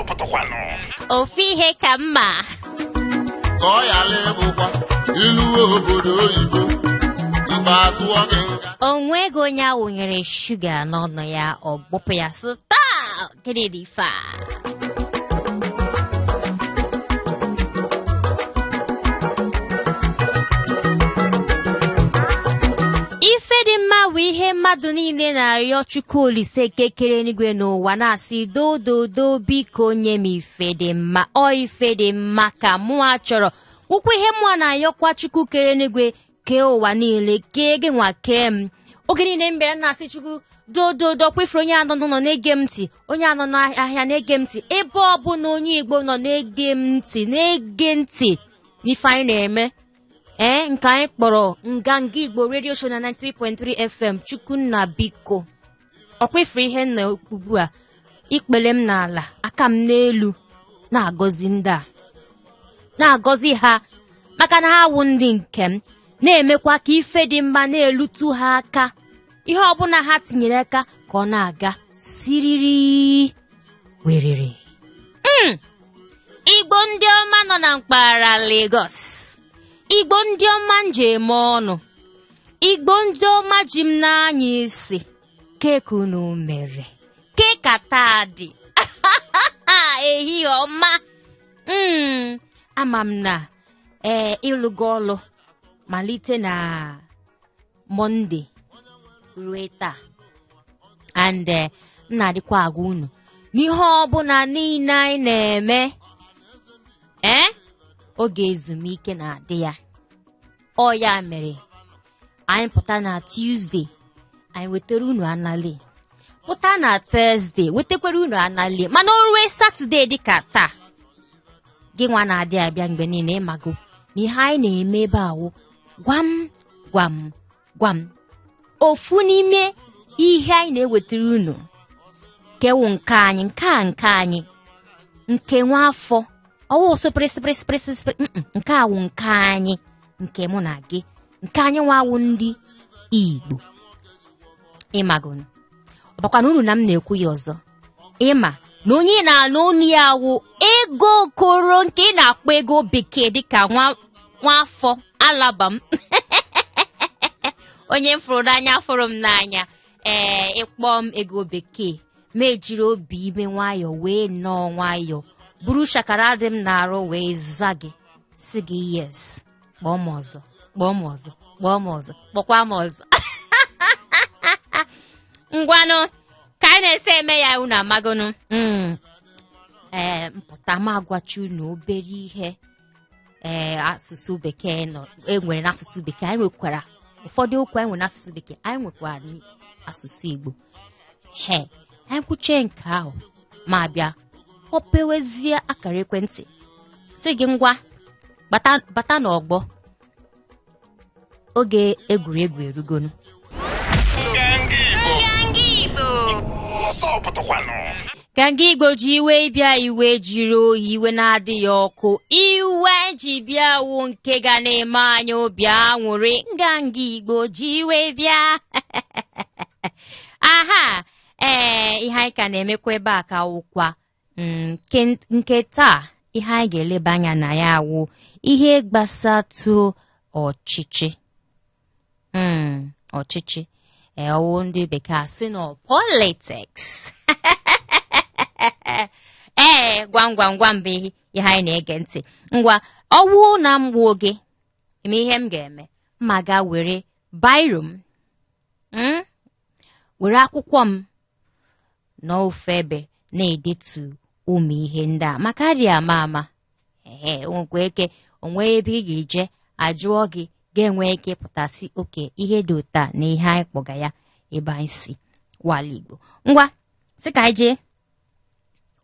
pụtakwanụ. Ofu ihe ka mma. Ka ọ ghara ịbụkwa ilu obodo oyibo mba atụọ gị nga. Onwe ego onye ahụ nyere shuga n'ọnụ ya, ọ gbụpụ ya sị taa, gịnị dị ife a? Ife dị mma bụ ihe mmadụ niile na-arịọ Chukwu Olise nke kere eluigwe n'ụwa, na-asị dododo biko nye m ife dị mma. Ọ ife dị mma ka mụa chọrọ. Ụkwụ ihe mụa na-ayọkwa Chukwu kere eluigwe kee ụwa niile, kee gị nwa, kee m. Oge niile m bịara na-asị Chukwu dododo, kwefere onye anọ n'ụlọ na-ege m ntị, onye anọ n'ahịa na-ege m ntị, ebe ọbụla onye Igbo nọ na-ege m ntị, na-ege ntị n'ife anyị na-eme, ee, nke anyị kpọrọ Nganga Igbo Radio Show na 93.3 FM. Chukwunna biko, ọkwa ifuru ihe nna ugbu a, ikpele m n'ala, aka m n'elu, na-agọzi ndị a, na-agọzi ha maka na ha wụ ndị nke m, na-emekwa ka ife dị mma na-elutu ha aka, ihe ọbụla ha tinyere aka ka ọ na-aga siriri werere. Igbo ndị ọma nọ na mpaghara Lagos, Igbo ndị ọma m ji eme ọnụ, Igbo ndị ọma ji m n'anya isi, kee ka unu mere, kee ka taa dị, ehihie ọma. Ama m na ee ịlụgo ọlụ malite na Mọnde rue taa, and m na-adịkwa agwa unu n'ihe ọbụla niile anyị na-eme, ee, oge ezumike na-adị ya. Ọ ya mere anyị pụta na Tuesday, anyị wetara unu anali, pụta na Thursday, wetakwara unu anali, mana o rue Saturday dịka taa, gị nwa na-adị abịa mgbe niile, ịmago na ihe anyị na-eme ebe a wụ gwam gwam gwam. Ofu n'ime ihe anyị na-ewetara unu kewu nke anyị, nke a nke anyị, nke nwa afọ ọwụ sịpịrị sịpịrị sịpịrị sịpịrị, nke a wụ nke anyị, nke mụ na gị, nke anyị nwa wụ ndị Igbo. Ịmagonu ọ bakwana uru na m na-ekwu ya ọzọ, ịma na onye ị na-anụ onu ya wụ Ego Okoro, nke ị na-akpọ ego bekee dịka nwa afọ alaba m, onye m fụrụ n'anya fụrụ m n'anya. Ee, ịkpọ m ego bekee, ma ejiri obi ime nwayọọ wee nọọ nwayọọ buru shakara dị m n'arụ wee za gị, sị gị yes, kpọọ m ọzọ, kpọọ m ọzọ, kpọọ m ọzọ, kpọkwa m ọzọ. Ngwanụ, ka anyị na-esi eme ya, unu amagonu. Ee, mpụta m agwacha unu obere ihe ee asụsụ bekee nọ e nwere n'asụsụ bekee. Anyị nwekwara ụfọdụ okwu anyị nwere n'asụsụ bekee, anyị nwekwara n'asụsụ Igbo. He, anyị kwuchie nke ahụ, ma bịa kpọpewezie akara ekwentị, sị gị ngwa bata n'ọgbọ, oge egwuregwu erugonu. Nganga Igbo. Nganga Igbo. Ọsọ pụtakwanụ. Nganga Igbo ji iwe bịa, iwe jiri oyi, iwe na-adịghị ọkụ, iwe ji bịa wụ nke ga na-eme anyị obi aṅụrị. Nganga Igbo ji iwe bịa. Aha, ee, ihe anyị ka na-emekwa ebe a ka wụkwa nke taa, ihe anyị ga-eleba anya na ya wụ ihe gbasatụ ọchịchị. Ọchịchị, ee, ọwụ ndị bekee asị na politics. Ee, gwam gwam gwam bụ ihe anyị na-ege ntị. Ngwa, ọwụ na m gbuo gị, eme ihe m ga-eme, mma ga were biro m, were akwụkwọ m n'ofu ebe na-edetu ụmụ ihe ndị a, maka adịghị ama ama. Ee, o nwekwa ike onwe ebe ị ga-eje ajụọ gị, ga-enwe ike pụtasị oke ihe dị otu a na ihe anyị kpọga ya ebe anyị si wala Igbo. Ngwa, sị ka anyị jee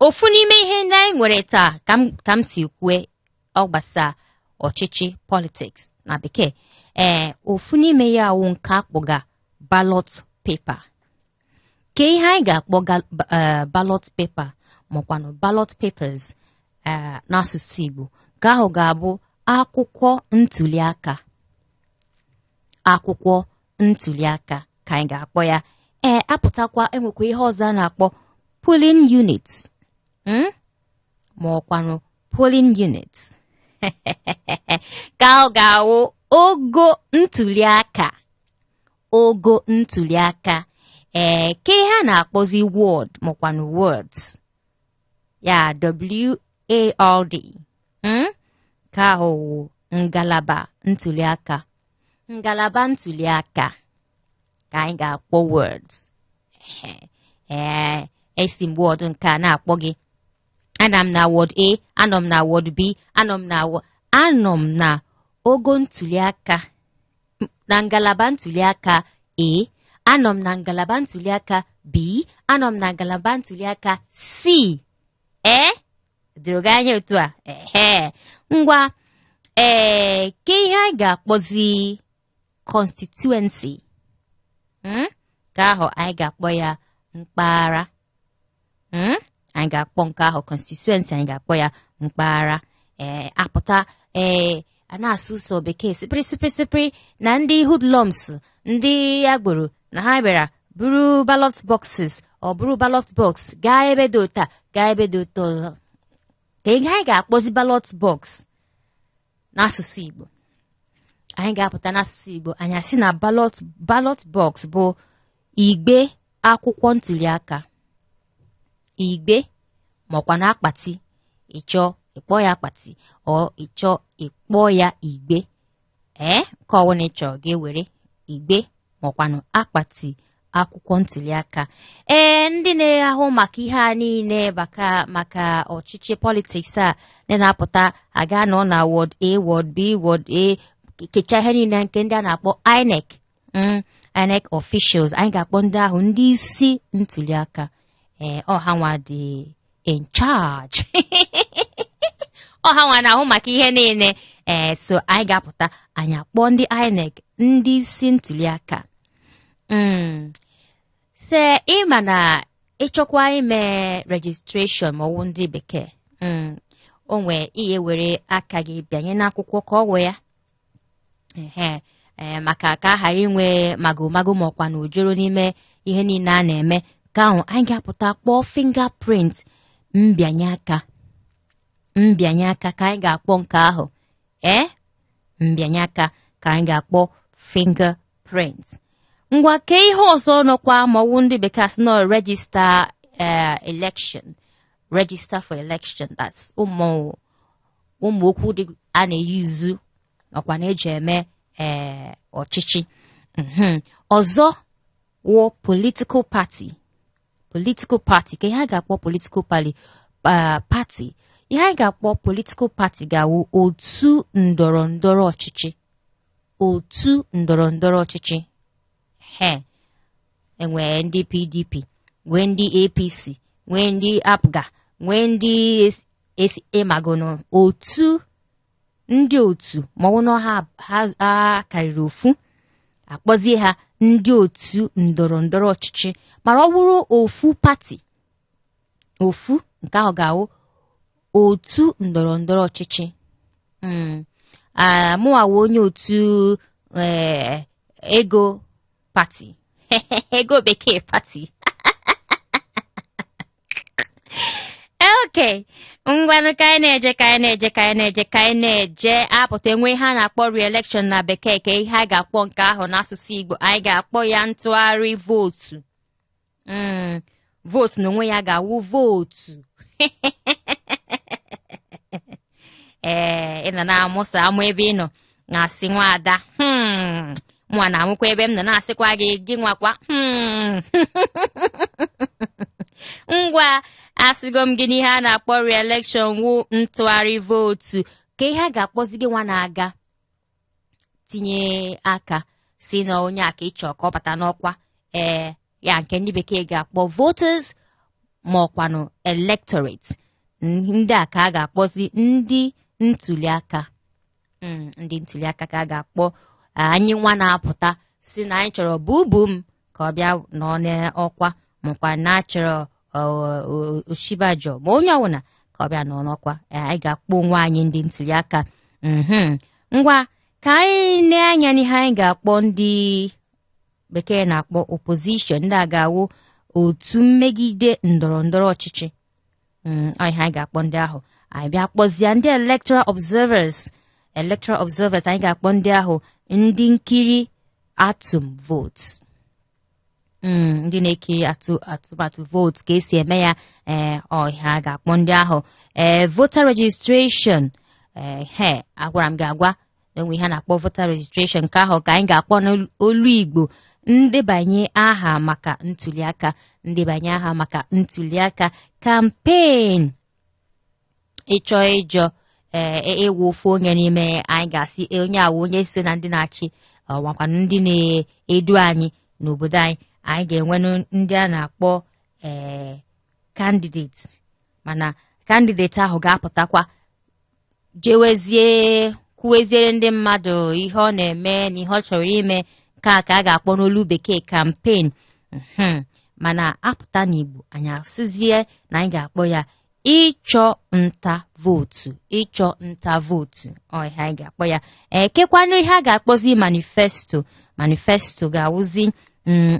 ofu n'ime ihe ndị anyị nwere taa, ka m si kwue, ọ gbasa ọchịchị, politics na bekee. Ee, ofu n'ime ya wụ nke akpọga ballot paper. Ke ihe anyị ga-akpọ ballot paper makwanụ ballot papers n'asụsụ Igbo, nke ahụ ga-abụ akwụkwọ ntuliaka. Akwụkwọ ntuliaka ka anyị ga-akpọ ya. Ee, apụtakwa enwekwa ihe ọzọ a na-akpọ polling unit. Ma ọkwanụ polling unit ka ọ ga-awụ ogo ntuliaka, ogo ntuliaka. Ee, ke ihe a na-akpọzi ward makwanụ wards ya, WARD, Ka ahụ wụ ngalaba ntuliaka, ngalaba ntuliaka ka anyị ga-akpọ wards. Ee, esi m ward nke a na-akpọ gị, anọ m na ward A, anọ m na ward B, anọ m na ogo ntuliaka na ngalaba ntuliaka A, anọ m na ngalaba ntuliaka B, anọ m na ngalaba ntuliaka C. Ee, doro gị anya otu a? Ehe, ngwa. Ee, ke ihe anyị ga-akpọzi constituency? Nke ahụ anyị ga-akpọ ya mpaghara. Anyị ga-akpọ nke ahụ constituency, anyị ga-akpọ ya mpaghara. Ee, apụta, ee, a na-asụ sọ bekee sịpịrị sịpịrị sịpịrị na ndị hoodlums, ndị agboro, na ha bịara buru ballot boxes, ọ bụrụ ballot box gaa ebe dị otu a, gaa ebe dị otu ọzọ. Ka ihe anyị ga-akpọzi ballot box n'asụsụ Igbo? Anyị ga-apụta n'asụsụ Igbo, anyị asị na ballot box bụ igbe akwụkwọ ntuliaka, igbe makwa na akpati. Ịchọ ịkpọ ya akpati, ọ ịchọ ịkpọ ya igbe. Ee, nke ọwụna ị chọrọ ga-ewere igbe makwanụ akpati akwụkwọ ntuliaka. Ee, ndị na-ahụ maka ihe a niile maka ọchịchị politics a, ndị na-apụta aga nọ na ward A, ward B, ward A, kechaa ihe niile, nke ndị a na-akpọ INEC, INEC officials, anyị ga-akpọ ndị ahụ ndị isi ntuliaka. Ee, ọha nwa dị in charge, ọha nwa na-ahụ maka ihe niile. Ee, so anyị ga-apụta, anyị akpọ ndị INEC ndị isi ntuliaka. Se ịma na ịchọkwa ime registration ma ọwụ ndị bekee, o nwee ihe were aka gị bịanye n'akwụkwọ ka ọ wee ya. Ehe, ee, maka ka a ghara inwe mago mago ma ọkwa na ojoro n'ime ihe niile a na-eme. Ka ahụ anyị ga-apụta kpọọ fingerprint, mbịanye aka, mbịanye aka ka anyị ga-akpọ nke ahụ. Ee, mbịanye aka ka anyị ga-akpọ fingerprint. Ngwa, ke ihe ọzọ nọkwa ma ọwụ ndị bekee asị nọ register, election, register for election. That's ụmụ ụmụ okwu dị a na-eyuzu ọkwa na-eji eme ee ọchịchị. Ọzọ wụ political party, political party. Ka ihe a ga-akpọ political party, party, ihe anyị ga-akpọ political party ga-awụ otu ndọrọ ndọrọ ọchịchị, otu ndọrọ ndọrọ ọchịchị. He, enwee ndị PDP, nwee ndị APC, nwee ndị APGA, nwee ndị emagono otu ndị otu, maọbụ na ha ha karịrị ofu, akpọzie ha ndị otu ndọrọ ndọrọ ọchịchị. Mana ọ bụrụ ofu party, ofu, nke ahụ ga-awụ otu ndọrọ ndọrọ ọchịchị. Mụnwa wụ onye otu ego party, ego bekee party. Okay, ngwanụ, ka anyị na-eje, ka anyị na-eje, ka anyị na-eje, ka anyị na-eje. Apụta enwe ihe a na-akpọ re-election na bekee. Ka ihe anyị ga-akpọ nke ahụ n'asụsụ Igbo? Anyị ga-akpọ ya ntụgharị vootu. Vootu n'onwe ya ga-awụ vootu. Ee, ị nọ na-amụsa amụ ebe ị nọ na-asị nwaada, mụnwa na-amụkwa ebe m nọ na-asịkwa gị, gị nwakwa. Ngwa, asịgo m gị n'ihe a na-akpọ re-election wụ ntụgharị vootu. Ka ihe a ga-akpọzi gị nwa na-aga tinye aka si na onye a ka ị chọrọ ka ọ bata n'ọkwa? Ee, ya nke ndị bekee ga-akpọ voters ma ọkwanụ electorate. Ndị a ka a ga-akpọzi ndị ntuliaka. Ndị ntuliaka ka a ga-akpọ anyị nwa na-apụta si na anyị chọrọ bubu m ka ọ bịa nọ n'ọkwa, makwa na a chọrọ Osinbajo ma onye ọbụla ka ọ bịa nọ n'ọkwa. Anyị ga-akpọ onwe anyị ndị ntuliaka. Ngwa, ka anyị nee anya n'ihe anyị ga-akpọ ndị bekee na-akpọ opposition. Ndị a ga-awụ otu mmegide ndọrọ ndọrọ ọchịchị. Ọ ihe anyị ga-akpọ ndị ahụ. Anyị bịa kpọzie ndị electoral observers. Electoral observers, anyị ga-akpọ ndị ahụ ndị nkiri atụm vootu, ndị na-ekiri atụmatụ vootu ka esi eme ya. Ee, ọ ihe a ga-akpọ ndị ahụ. Ee, voter registration, ee, he agwara m gị agwa na enwe ihe a na-akpọ voter registration. Nke ahụ ka anyị ga-akpọ n'olu Igbo ndebanye aha maka ntuliaka, ndebanye aha maka ntuliaka. Campaign, ịchọ ịjọ, ee, ịwụ ofu onye n'ime anyị ga-asị onye awụ onye so na ndị na-achị, ọ makwanụ ndị na-edu anyị n'obodo anyị. Anyị ga-enwenụ ndị a na-akpọ candidate, mana candidate ahụ ga-apụtakwa jewezie kwuweziere ndị mmadụ ihe ọ na-eme na ihe ọ chọrọ ime. Nke a ka a ga-akpọ n'olu Bekee campaign. Mana apụta n'Igbo, anyị asịzie na anyị ga-akpọ ya ịchọ nta vootu, ịchọ nta vootu. Ọ ihe anyị ga-akpọ ya. Ekekwanụ ihe a ga-akpọzi manifesto. Manifesto ga-awụzi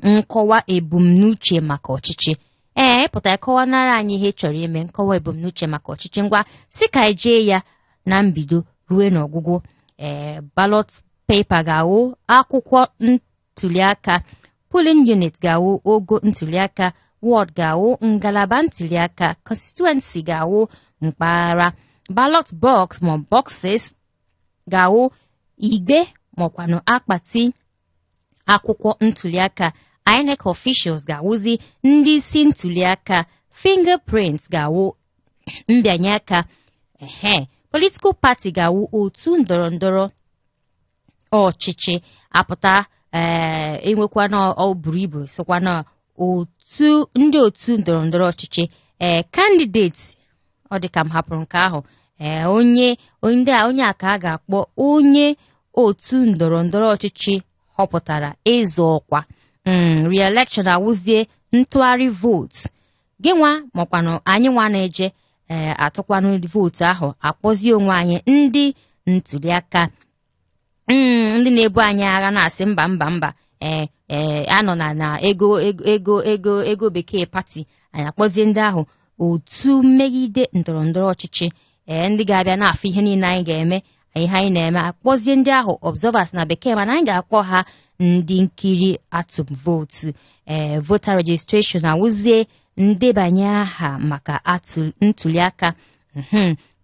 nkọwa ebumnuche maka ọchịchị. Ee, ịpụta ịkọwanara anyị ihe ị chọrọ ime, nkọwa ebumnuche maka ọchịchị. Ngwa, si ka anyị jee ya na mbido ruo n'ọgwụgwụ. Ee, ballot paper ga-awụ akwụkwọ ntuliaka, polling unit ga-awụ ogo ntuliaka, ward ga-awụ ngalaba ntuliaka, constituency ga-awụ mpaghara, ballot box ma boxes ga-awụ igbe maọkwanụ akpati akwụkwọ ntuliaka, INEC officials ga-awụzi ndị isi ntuliaka, fingerprint ga-awụ mbịanye aka, ehe, political party ga-awụ otu ndọrọ ndọrọ ọchịchị. Apụta, ee, enwekwa na ọ buru ibu, sokwa na otu ndị otu ndọrọ ndọrọ ọchịchị. Ee, candidate, ọ dị ka m hapụrụ nke ahụ. Ee, onye ndị a, onye a ka a ga-akpọ onye otu ndọrọ ndọrọ ọchịchị họpụtara ịzọ ọkwa. Re-election awụzie ntụgharị vootu. Gị nwa makwanụ anyị nwa na-eje, ee, atụkwanụ vootu ahụ, akpọzie onwe anyị ndị ntuliaka. Ndị na-ebu anyị agha na-asị mba, mba, mba. Ee, ee, anọ na ego ego ego ego ego bekee party. Anyị akpọzie ndị ahụ otu mmegide ndọrọ ndọrọ ọchịchị. Ee, ndị ga-abịa na-afụ ihe niile anyị ga-eme, ihe anyị na-eme, akpọzie ndị ahụ observers na Bekee, mana anyị ga-akpọ ha ndị nkiri atụm vootu. Ee, voter registration awụzie ndebanye aha maka ntuliaka.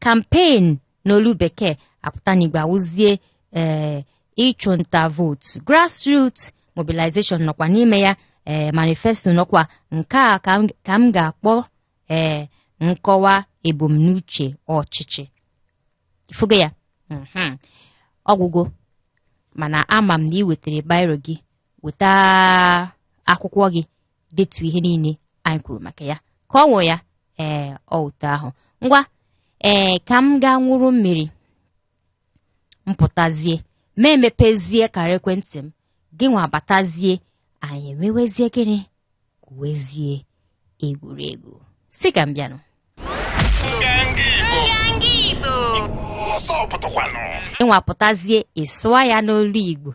Campaign n'olu Bekee apụta n'Igbo awụzie, ee, ịchụnta vootu. Grassroots mobilization nọkwa n'ime ya. Ee, manifesto nọkwa. Nke a ka m ga-akpọ, ee, nkọwa ebumnuche ọchịchị. Ifugo ya. Ọgwụgwụ, mana ama m na ị wetara biro gị, weta akwụkwọ gị, detu ihe niile anyị kwuru maka ya ka ọ wụ ya. Ee, ọ ụtọ ahụ. Ngwa, ee, ka m gaa nwụrụ mmiri, mpụtazie ma emepezie kara ekwentị m. Gị nwa batazie, anyị emewezie gịnị? Kwuwezie egwuregwu. Si ka m bịanụ. Nganga Igbo. Nganga Igbo. Ọsọ pụtakwanụ. Ịnwapụtazie, ịsụa ya n'olu Igbo,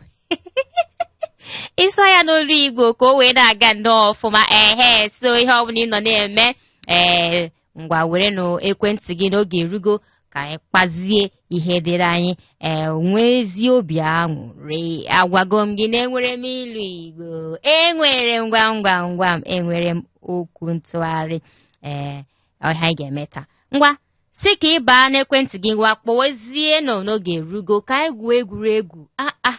ịsụa ya n'olu Igbo ka o wee na-aga nnọọ ọfụma. Ehe, so ihe ọbụla ị nọ na-eme, ee, ngwa, were nụ ekwentị gị n'oge erugo ka anyị kpazie ihe dịrị anyị. Ee, nwee ezi obi aṅụrị. Agwago m gị na enwere m ilu Igbo, enwere m gwam gwam gwam, enwere m okwu ntụgharị. Ee, ọha anyị ga-eme taa. Ngwa, si ka ị baa n'ekwentị gị, ngwa, kpọwezie nọ n'oge erugo ka anyị gwuo egwuregwu. A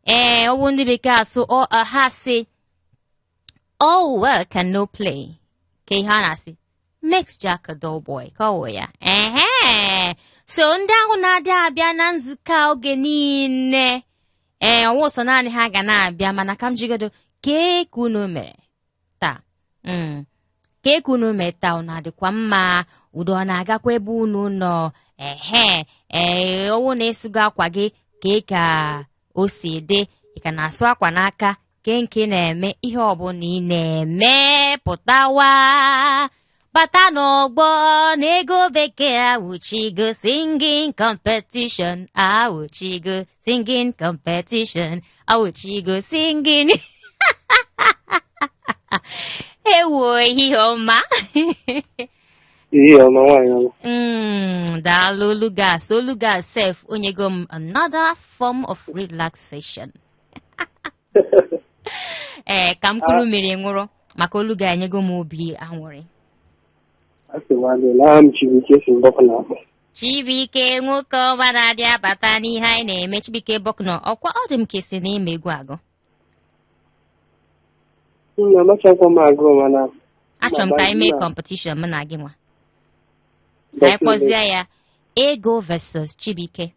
ee, ọwụ ndị Bekee asụ ha sị "All work and no play", ka ihe a na-asị, "makes Jack a dull boy", ka ọ wụ ya. Ehe, so ndị ahụ na-adị abịa na nzukọ a oge niile, ee, ọwụ sọ naanị ha ga na-abịa. Mana ka m jigodo kee ka unu mere taa. Kee ka unu mere taa? Unu adịkwa mma? Udo ọ na-agakwa ebe unu nọ? Ehe, ee, ọwụ na ịsụgo akwa gị, kee ka o si dị? Ị ka na-asụ akwa n'aka? Ke nke ị na-eme? Ihe ọbụla ị na-eme, pụtawa, bata n'ọgbọ na ego bekee awụchigo. Singing competition awụchigo, singing competition awụchigo, singing. Ewo, ehihie ọma. Ihe ọma nwaanyị ọma. Daalụ Olugas. Olugas sef onyego m another form of relaxation. Ee, ka m kuru mmiri ṅụrụ maka olu gị enyego m obi aṅụrị. Asịwa adịla aha m Chibuike si Mbọkụ na-akpọ. Chibuike nwoke ọma na-adị abata n'ihe anyị na-eme. Chibuike Bọknọ, ọkwa ọ dị m ka ị sị na ị ma egwu agụ. M na-amachakwa m agụ mana Achọrọ m ka anyị mee competition mụ na gị nwa. Ka anyị kpọzie ya Ego versus Chibuike.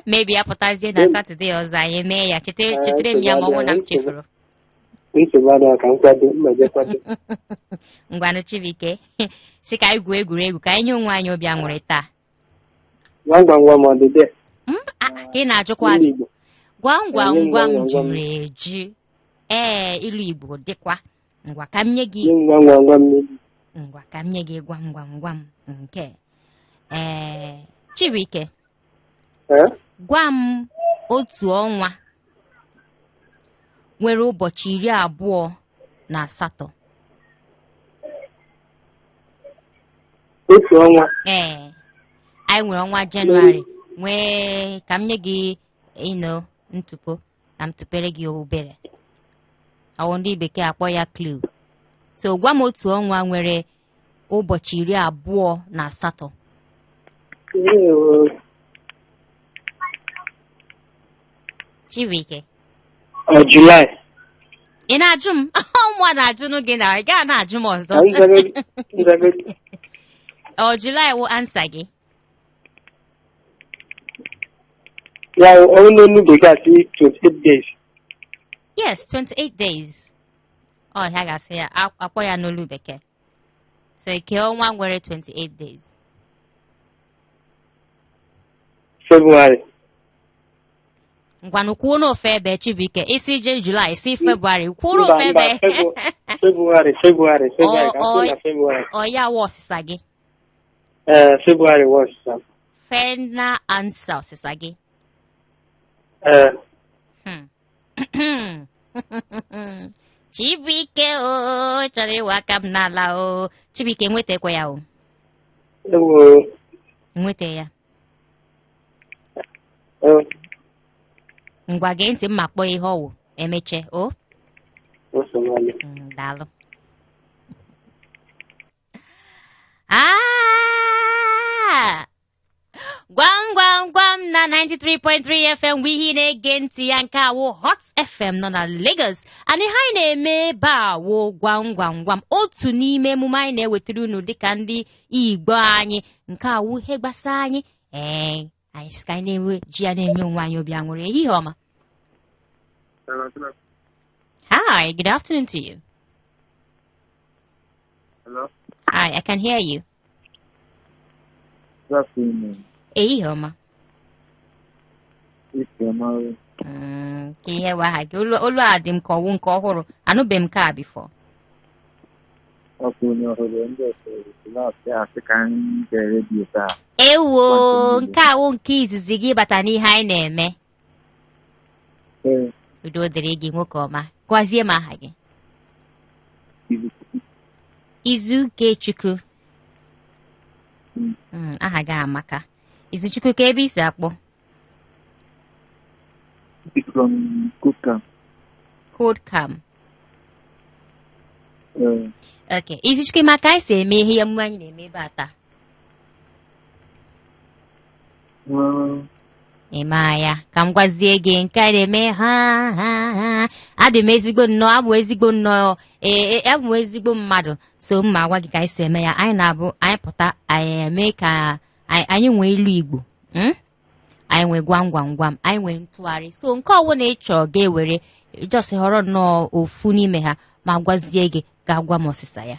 Maybe apụtazie na Saturday ọzọ anyị mee ya. Chetere m ya ma ọ bụrụ na m chefuru. Nsogbu adịghị, ka m kwado mma je kwado. Ngwanụ Chibuike, sị ka anyị gwuo egwuregwu ka anyị nye onwe anyị obi aṅụrị taa. Gwam gwam gwam ọ dị there? Ka ị na-ajụkwa Ilu ajụ. Igbo. Gwam gwam Nye m gwam gwam gwam gwam. juru eju. Ee, ilu Igbo dịkwa. Ngwa ka m nye gị Nye m gwam gwam gwam n'ilu. Ngwa ka m nye gị gwam gwam gwam nke ee Chibuike. Eh? Gwa m otu ọnwa nwere ụbọchị 28. Otu ọnwa. Ee, anyị nwere ọnwa Jenụwarị nwee, ka m nye gị ịnọ ntụpọ na m tụpere gị obere. Ọwụ ndị bekee akpọ ya clue. So gwa m otu ọnwa nwere ụbọchị 28. Chibuike. Ọ Julaị. Ị na-ajụ m? Ọnwa na-ajụnụ gị na ị gaa na-ajụ m ọzọ. Ka m zagodi- m zagodi. Ọ Julaị wụ answer gị? Ya ọnwụ n'onu bekee asị 28 days. Yes, 28 days. Ọ ha ga-asị ya, akpọ ya n'olu bekee. So ke ọnwa nwere 28 days. February. Ngwanụ kwuo n'ofe ebe Chibuike, ị sị je July, ị sị February, kwuo Mba, n'ofe mba, ebe. February, February, February, ka m kwuo Ọ- na February. Ọ ya wụ ọsịsa gị. Ee, February wụ ọsịsa. Final answer ọsịsa gị. Ee. Chibuike o chọrọ ịwa aka m n'ala o. Chibuike nwetakwa ya o. Ewo. Nweta ya. Ewo. Ngwa gee ntị m ma kpọọ ihe ọwụ emeche o. Nsogbu adị. Daalụ. Gwam gwam gwam na 93.3 FM bụ ihe ị na-ege ntị ya nke a wụ Hot FM nọ na Lagos. And ihe anyị na-eme ebe a wụ gwam gwam gwam, otu n'ime emume anyị na-ewetara unu dịka ndị Igbo anyị. Nke a wụ ihe gbasa anyị. Ee, anyị sị ka anyị na-enwe ji ya na-enye onwe anyị obi aṅụrị. Ehihie ọma. Hi, good afternoon to you. Hello? Hi, I can hear you. Good afternoon. Ehihie ọma. Ifeoma. Ka ihe wụ aha gị. Olu a dị m ka ọwụ nke ọhụrụ. Anụbeghị m nke a before. Ọ bụ onye ọhụrụ ndị ọsọrọ na-asị asị ka anyị gee redio taa. Ewo, nke a wụ nke izizi gị bata n'ihe anyị na-eme. Ee. Udo dịrị gị nwoke ọma. Gwazie m aha gị. Izukechukwu. Aha gị amaka. Izuchukwu, ka ebe i si akpọ? From Kodcam. Kodcam. Ee. Okay. Izuchukwu, ma ka anyị si eme ihe emume anyị na-eme ebe a taa? Ị ma ya, ka m gwazie gị nke a na-eme ha ha ha. Adị m ezigbo nnọọ, abụ ezigbo nnọọ, ee, abụ m ezigbo mmadụ, so m ma agwa gị ka anyị si eme ya. Anyị na-abụ anyị pụta, anyị eme ka anyị nwee ilu Igbo, Anyị nwee gwam gwam gwam, anyị nwee ntụgharị. So nke ọbụla ị chọrọ ga-ewere, just họrọ nnọọ ofu n'ime ha ma gwazie gị, ga-agwa m ọsịsa ya.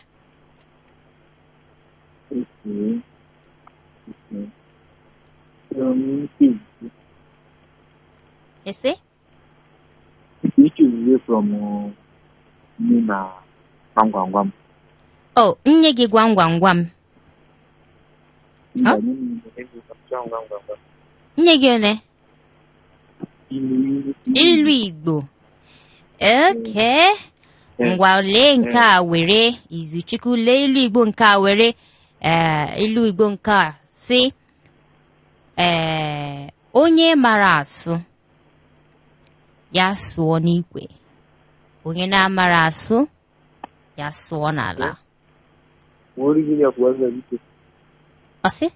Ese? Which is away from me na gwam gwam gwam. Oh, nye gị gwam gwam gwam. Mba, Huh? nye m gwam gwam gwam gwam. Nye gị ole? Ilu, ilu. Ilu Igbo. Okay. Ngwa, lee nke a were, Izuchukwu, lee ilu Igbo nke a were. Ee, ilu Igbo nke a sị, ee, onye mara asụ ya sụọ n'ikwe, onye na-amara asụ ya sụọ n'ala. Kwuorigiri ya, kwuo ebe biko. Ọ sị?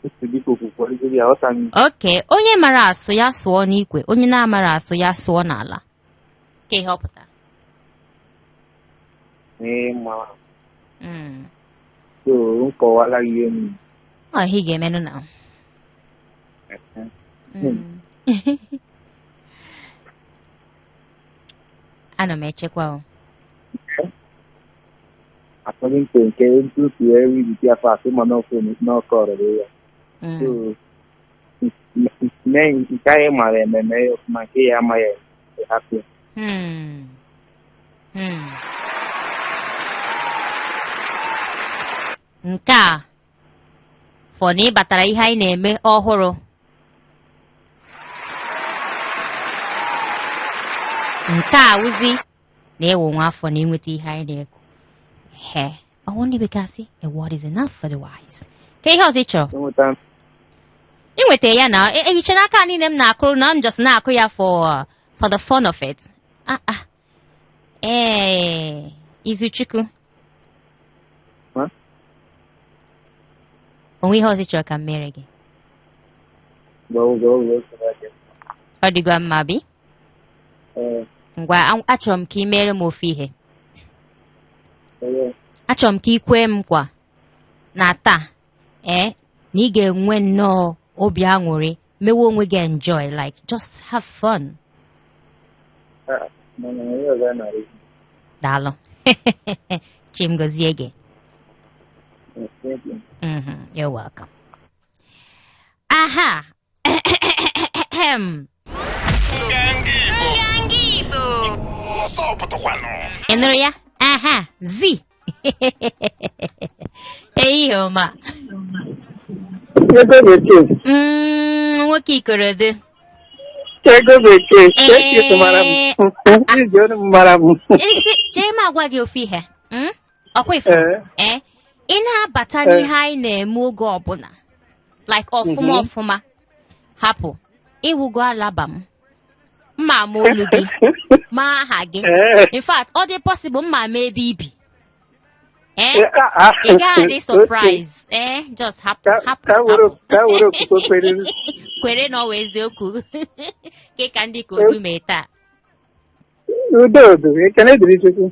Esi biko kwuorigiri ya, ghọta m. Okay, onye mara asụ ya sụọ n'ikwe, onye na-amara asụ ya sụọ n'ala. Ka ihe ọ pụtara? Ee, ma so m kọwala ihe m. Ọ ihe ị ga-emenụ na. Ana m echekwa o. According to nke ntu si wee read ya fast, ma n'ọkụ n'ọkụ ọrịrị ya. So mee nke anyị mara ememe ya ọfụma, nke ya amaghị eme, hapụ ya. Nke a fọ na ị batara ihe anyị na-eme ọhụrụ. Nke a wụzi na ị wụ nwa afọ na ịnweta ihe anyị na-ekwu. He, ọwụ ndị bekee asị, a word is enough for the wise. Ka ihe ọzọ ị chọrọ? Enweta. Ịnweta ya na ehicha n'aka niile m na-akụrụ na m just na-akụ ya for the fun of it. Ah ah. Ee, Izuchukwu. Ha? O nwe ihe ọzọ ị chọrọ ka m mere gị? Gbawo, gbawo, gbawo, gbawo. Ọ dịgo mma bi? Ee. Ngwa, achọrọ m ka ị mere m ofu ihe. Ee. Achọrọ m ka ị kwee m nkwa na taa, na ị ga-enwe nnọọ obi aṅụrị, mewe onwe gị enjoy, like just have fun. Ah, mana ihe ọzọ a na-arị. Daalụ. Chim gozie gị. Thank you. You're welcome. Aha. Nganga Igbo. Nganga Igbo. Ọsọ pụtakwanụ. Ị nụrụ ya? Aha, zi. Ehihie ọma. Ego bekee. Nwoke Ikorodu. Ego bekee. Ee. Esi mara m. Iji ọnụ m mara m. Isi, chee m agwa gị ofu ihe. Ọkwa ifu. Ee. Ị na-abata n'ihe anyị na-eme oge ọbụla. Like ọfụma ọfụma. Hapụ. Ịwụgo alaba m. Mma ama olu gị. Ma aha gị. In fact, ọ dị possible mma ama ebe i bi. Ị gaghị adị surprise. Just hapụ, hapụ, hapụ. Ka were okwukwe kwere. Kwere na ọ wụ eziokwu. Ke ka ndị Ikorodu mee taa. Udo udo, ekene dịrị Chukwu.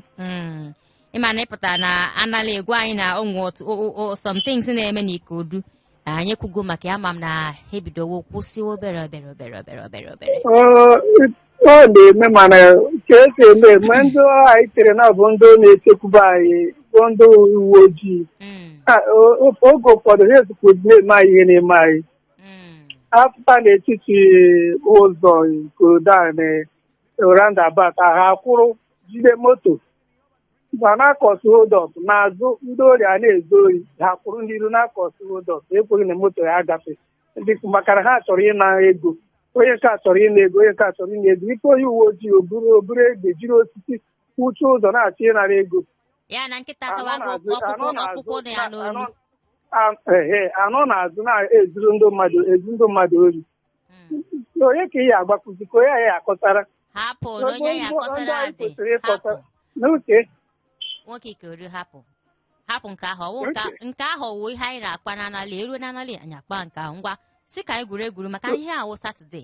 Ị ma na ị pụtara na anala egwu anyị na onwe otu, some things na-eme n'Ikorodu. Anyị ekwugo maka ya, ama m na ha ebidowo kwụsị obere obere obere obere obere obere. Ọ na-eme, mana ka esi eme, ma ndị anyị chere na ọ bụ ndị na-echekwube anyị bụ ndị uwe ojii. Oge ụfọdụ ha ezukwuzi na-eme anyị ihe na-eme anyị. Apụta n'etiti ụzọ Ikorodu a na roundabout, ha kwụrụ jide moto ma na-acause hold up n'azụ, ndị ori a na-ezu ori, ha kwụrụ n'iru na-acause hold up, ekweghị na moto ya agafe, ndị maka na ha chọrọ ịna ego, onye nke a chọrọ ịna ego, onye nke a chọrọ ịna ego. Ike onye uwe ojii o buru egbe jiri osisi kwụchie ụzọ na-achọ ịnara ego. Ya na nkịta Anọ tawago n'azụ, anọ n'azụ, ọkpụkpụ dị ya n'olu. Anọ n'azụ na-ezuru ndị mmadụ, ezu ndị mmadụ ori. Onye ka ị ya agbakwuzi, ka onye ya akọsara? Hapụ na onye ya Ndị akọsara anyị adị. kwesịrị ịkọsara. Hapụ. N'uche. Nwoke Ikorodu, hapụ. Hapụ nke ahụ. Ọwụ Uche. nke ahụ wụ ihe anyị na-akpa n'analị. Eruo n'analị, anyị akpa nke ahụ. Ngwa, sị ka anyị gwuru egwuru maka ihe ahụ Satọde.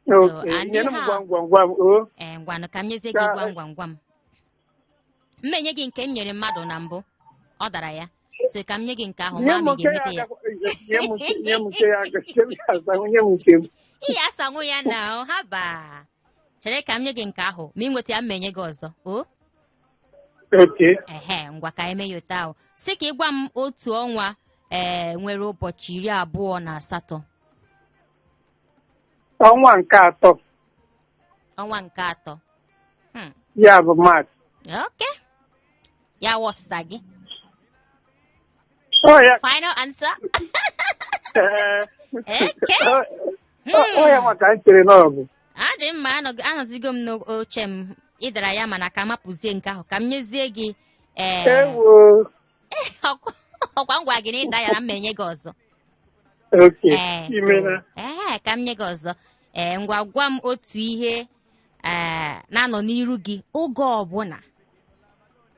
So, Okay, and nyere m ihe a- gwam gwam gwam o. Ee, ngwanụ, ka m nyezie gị gwam gwam gwam. M enye gị nke m nyere mmadụ na mbụ. Ọ dara ya. So ka m nye gị nke ahụ, Nye ma m m nke ya ga-enweta ya. nye m nke, nye m nke ya nke m ya asanwụ, nye m nke m. Ị ya asanwụ ya na ọ haba. Chere ka m nye gị nke ahụ, ma ị nweta ya, m enye gị ọzọ. O? Okay. Ehe, ngwa ka eme ya otu ahụ. Sị ka ị gwa m otu ọnwa nwere ụbọchị 28. Ọnwa nke atọ. Ọnwa nke atọ. Ya bụ March. Okay. Ya wụ ọsịsa gị. Ọ ya. Final answer. Ee. Okay. Ọ ya maka m chere na ọ bụ. Adị mma, anọzigo m n'oche m. Ị dara ya, mana ka m hapụzie nke ahụ, ka m nyezie gị ee. Ewo. Ọkwa m gwara gị na ị daa ya na m enye gị ọzọ. Okay. Ee, so, Imela. ee, ka m nye gị ọzọ. Ee, ngwa, gwa m otu ihe ee na-anọ n'iru gị oge ọbụla,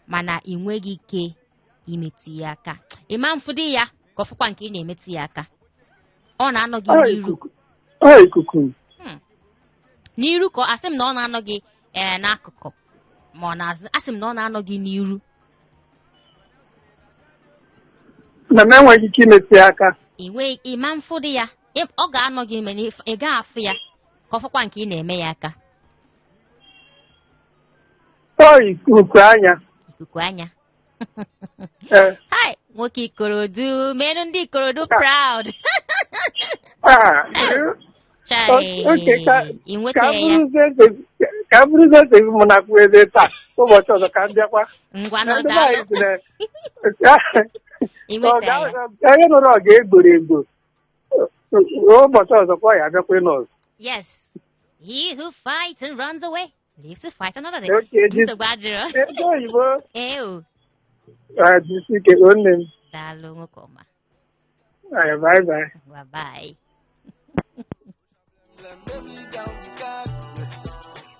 mana ị nweghị ike imetụ ya aka. Ị ma mfụdị ya ka ọ fụkwa nke ị na-emetụ ya aka. Ọ na-anọ gị Ọ n'iru. ikuku. Ọ ikuku. N'iru ka asị m na ọ na-anọ gị ee n'akụkụ ma ọ na-azụ? Asị m na ọ na-anọ gị n'iru. Na m enweghị ike imetụ ya aka. Ị nweghị, ị ma mfụdị ya. Ọ ga-anọ gị mana ị gaghị afụ ya ka ọ fụkwa nke ị na-eme ya aka. Ọ ikuku anya. Ikuku anya? Ee. Hai, nwoke Ikorodu, menụ ndị Ikorodu proud. Ah, Chai. Okay, ị ka nweta ya. Ka m bụrụzie eze m na-akwụ eze taa, ụbọchị ọzọ ka m bịakwa. Ngwa nụ. Ndị be Daalụ. anyị sị na Ị nweta ya. Onye nụrụ ọ ga-egboro egbo, ụbọchị ọzọ kwa ya abịakwa ịnụ ọzọ. Yes, he who fights and runs away lives to fight another day. Okay, Nsogbu adịrọ. Ego oyibo. Ee o. Ah, jisi ike, nne m. Daalụ, nwoke ọma. Ah, bye bye. Ngwa, bye. Baby down the car.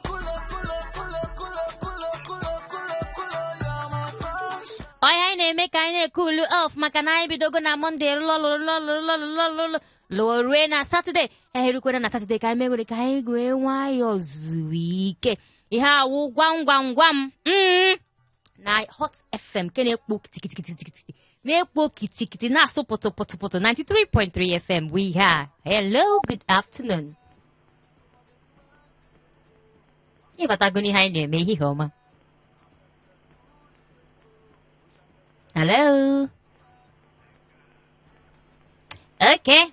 Kulo, kulo, kulo, kulo, kulo, kulo, kulo, kulo, you're my sunshine. Ọya, anyị na-eme ka anyị na-ekulu off maka na anyị bidogo na Monday lụọ lụọ lụọ lụọ lụọ lụọ lụọ lụọ rue na Saturday. Erukwere na Saturday ka anyị megwere ka anyị wee nwayọọ zuo ike. Ihe awụ gwam gwam gwam na Hot FM nke na-ekpo kitikitikitikiti, na-ekpo kitikiti, na-asụ pụtụ pụtụ pụtụ, 93.3 FM. We are. Hello, good afternoon. Ịbatago n'ihe anyị na-eme. Ehihie ọma. Hello. Okay,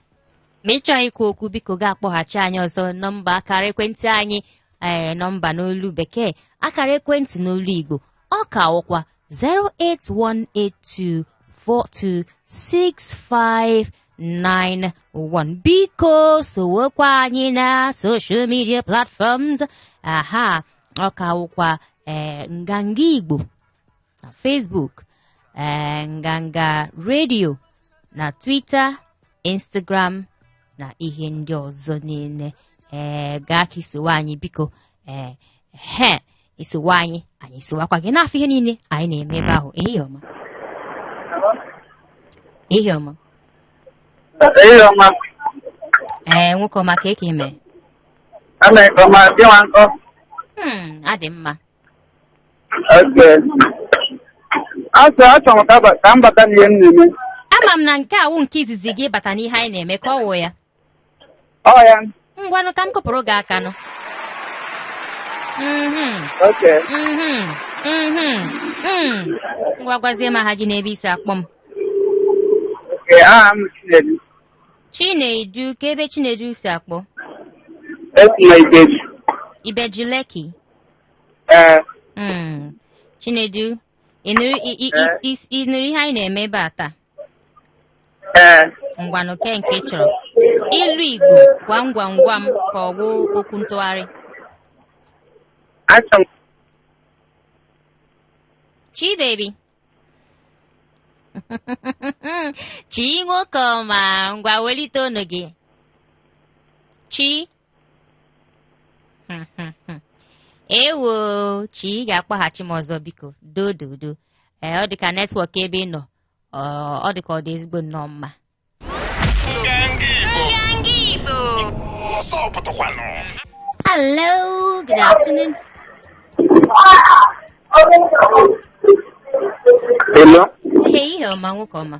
ma ị chọghị ikwu okwu, biko ga-akpọghachi anyị ọzọ. Nọmba akara ekwentị anyị, ee, nọmba n'olu bekee, akara ekwentị n'olu Igbo, ọ ka wụkwa 08182426591. Biko sowekwa anyị na social media platforms. Aha, ọ ka wụkwa ee Nganga Igbo na Facebook, ee, Nganga Radio na Twitter, Instagram na ihe ndị ọzọ niile. Ee, gaa ka isowe anyị, biko. Ee, he isowe anyị, anyị sowakwa gị n'afọ ihe niile anyị na-eme ebe ahụ. Ehihie ọma, ehihie ọma. Ehihie ọma. Ee, nwoke ọma, ka eke ime? Ama ọma, bịawa nkọ. Adị mma. Okay. Achọ m ka m bata n'ihe m na-eme. Ama m na nke awụ nke izizi gị bata n'ihe anyị na-eme, ka ọ wụ ya? Ọ ya. Ngwanụ, ka m kụpụrụ gị aka nụ. Okay. Ngwa, gwazie m aha gị n'ebe isi akpọ m. Okay, aha m Chinedu. Chinedu, ka ebe Chinedu si akpọ? Esi na Ibeji. Ibeju Lekki? Ee. Chinedu, ị nụrụ ị nụrụ ihe anyị na-eme ebe a taa? Ee. Ngwanụ, ke nke ị chọrọ, ilu Igbo gwam gwam gwam ka ọ bụ okwu ntụgharị? Achọ m Chi baby, chi nwoke ọma, ngwa welite ọnụ gị, chi. Ewo, chi ga-akpọghachi m ọzọ, biko, dododo. Ee, ọ dị ka network ebe ị nọ, ọ dị ka ọ dị ezigbo nnọọ mma. Nganga Igbo. Nganga Igbo. Ọsọ pụtakwanụ. Hello, good afternoon. Hello. Hey, ihe ọma, nwoke ọma.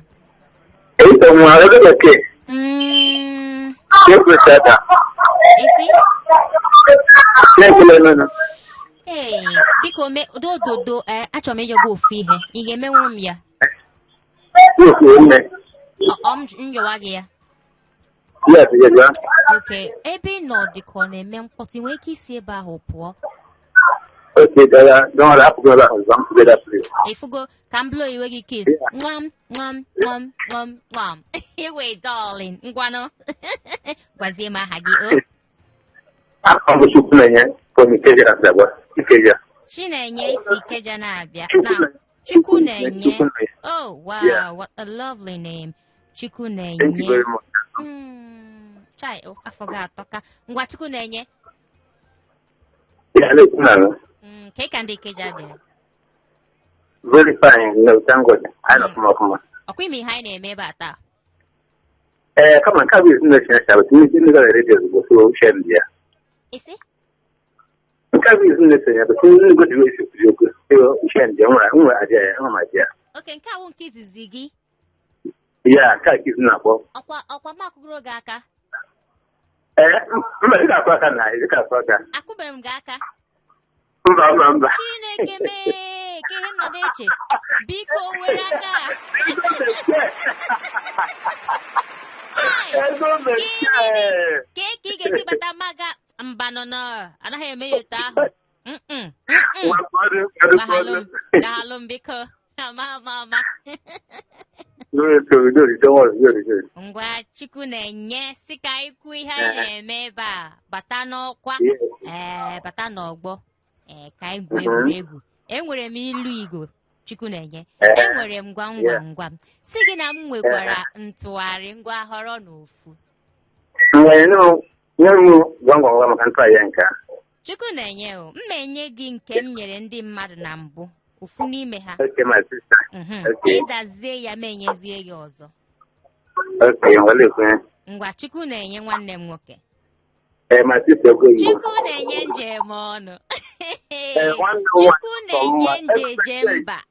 Ito nwa ebe bekee. Ekwesịrị. Isi? Na-ekele nụnụ. Ee, biko, me dododo. Ee, achọrọ m ịjọ gị ofu ihe. Ị ga-emenwu m ya? Yes, nne. Ọ m njọwa gị ya? Yes. Okay, ebe ị nọ dị ka ọ na-eme mkpọtụ. Ị nwere ike isi ebe ahụ pụọ? Okay, dara. Don't worry, hapụ ebe ahụ. I'm together, please. Ifugo ka m blow iwe gị kiss. Nwam nwam nwam nwam nwam. Iwe darling, ngwanụ, gwazie m aha gị o. Aha m bụ Chukwunenye from Ikeja, Asaba. Ikeja. Chinenye i si Ikeja na-abịa. Na Chukwunenye. Chukwunenye. Oh, wow, Yeah. what a lovely name. Thank you Chukwunenye. very much. Chai, oh, afa gị atọka. Ngwa Chukwunenye. Yeah, na-ekwu na Kee ka ndị Ikeja bịara? Very fine, no, thank God. Anyị nọ ọfụma ọfụma. Ọkwa ị ma ihe anyị na-eme ebe a taa? Ee, kama nke a bụ ezi na-eche ncha, but ndị ndị gara redio ozugbo, so uche m dị ya. Ị sị? Nke a bụ izu na-esonye, but ndị gosi esi kwuru okwu, so uche m dị ya, nwere idea ya, nwere idea. Okay, nke a wụ nke izizi gị. Ya, nke a ka izu na-akpọ. Ọkwa m akụgoro gị aka. Ee, mba, ị ga-akụ aka na ị ga-akụ aka. Akụbeghị m gị aka. Mba, mba, mba. Chineke mee ka ihe m nọ na-eche. Biko were aka. Chai! Ego mechie. Kee ka ị ga-esi bata maga mba nọ nọ anaghị eme ya otu ahụ. Mm-mm, mm-mm. Daalụ m, daalụ m biko. Ama ama ama. Ngwa Chukwunenye sị ka anyị kwuo ihe anyị na-eme ebe a bata n'ọkwa ee bata n'ọgbọ ee ka anyị gwuo egwuregwu. Enwere m ilu Igbo Chukwunenye. Enwere m gwam gwam gwam. Sị gị na m nwekwara ntụgharị ngwa họrọ n'ofu. Nye m gwam gwam gwam maka ntụgharị ya nke a. Chukwunenye o, m na-enye gị nke m nyere ndị mmadụ na mbụ ofu n'ime ha. Okay, my sister. Okay. Ị dazie ya m enyezie gị ọzọ. Okay, ngwa lekwe. Ngwa Chukwunenye nwanne m nwoke. Eh, my sister okwe Igbo. Chukwunenye njem ọnụ. Eh, nwanne m nwaanyị Chukwunenye njeje mba.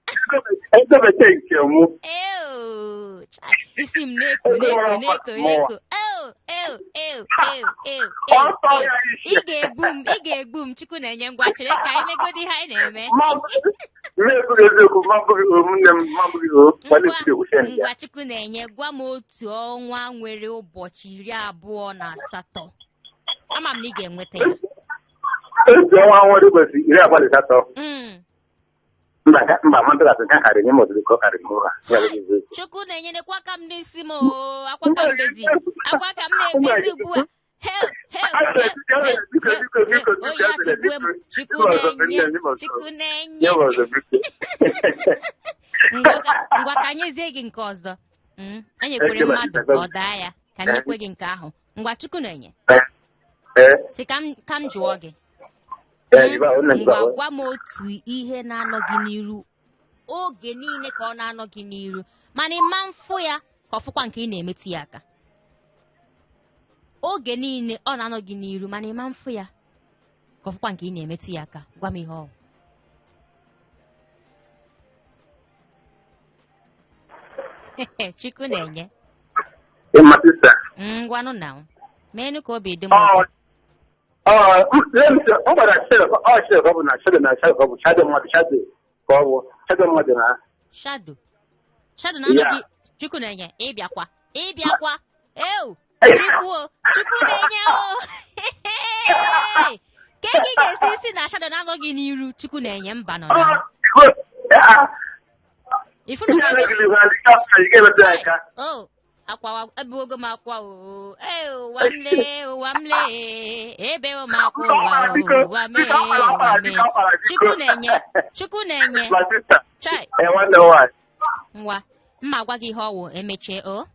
Ego bekee nke mụ. Eo, chai, isi m na-eko na-eko na-eko na-eko. Eo, eo, eo, eo, eo, eo, eo. Ị ga-egbu m, ị ga-egbu m, Chukwunenye ngwa chere ka anyị megodi ihe anyị na-eme. Ngwa Chukwunenye gwa m otu ọnwa nwere ụbọchị 28. Ama m na ị ga-enweta ya. Otu ọnwa nwere ụbọchị 28. Mba, mba, mmadụ ga-asị nke a karịrị nye m ọdụdụ ka ọ karịrị m ụra. Ya bụ eziokwu. Chukwunenye nekwa aka m n'isi m oo, akwa ka m bezi, akwa ka m na-ebezi ugbu a. Hel, hel, hel, hel, hel, hel. Oyi atụgbuo m. Chukwunenye, Chukwunenye. Nye m ọzọ, biko. Ngwa ka nyezie gị nke ọzọ. Anyị kwere mmadụ ka ọ daa ya, ka m nyekwe gị nke ahụ. Ngwa Chukwunenye. Sị ka m jụọ gị. Ngwa gwa m otu ihe na-anọ gị n'iru oge niile ka ọ na-anọ gị n'iru mana ịma mfụ ya ka ọ fụkwa nke ị na-emetụ ya aka. Oge niile ọ na-anọ gị n'iru mana ịma mfụ ya ka ọ fụkwa nke ị na-emetụ ya aka. Gwa m ihe ọ. Chukwunenye. Ngwanụ na meenụ ka obi dị m ụtọ. Ọ gwara shadow ọ bụ na shadow na shadow ọ bụ shadow mmadụ shadow ka ọ bụ shadow mmadụ na shadow shadow na anọ gị Chukwunenye ịbịakwa ịbịakwa eo Chukwu Chukwunenye o ka gị ga-esi isi na shadow na anọ gị n'iru Chukwunenye mba nọ na ifunu akwa ebuogo m akwa o ụwa m lee ụwa m lee ebe m akwa ụwa ụwa mee ụwa mee Chukwunenye Chukwunenye chai ngwa mma gwa gị ihe ọwụ emechie o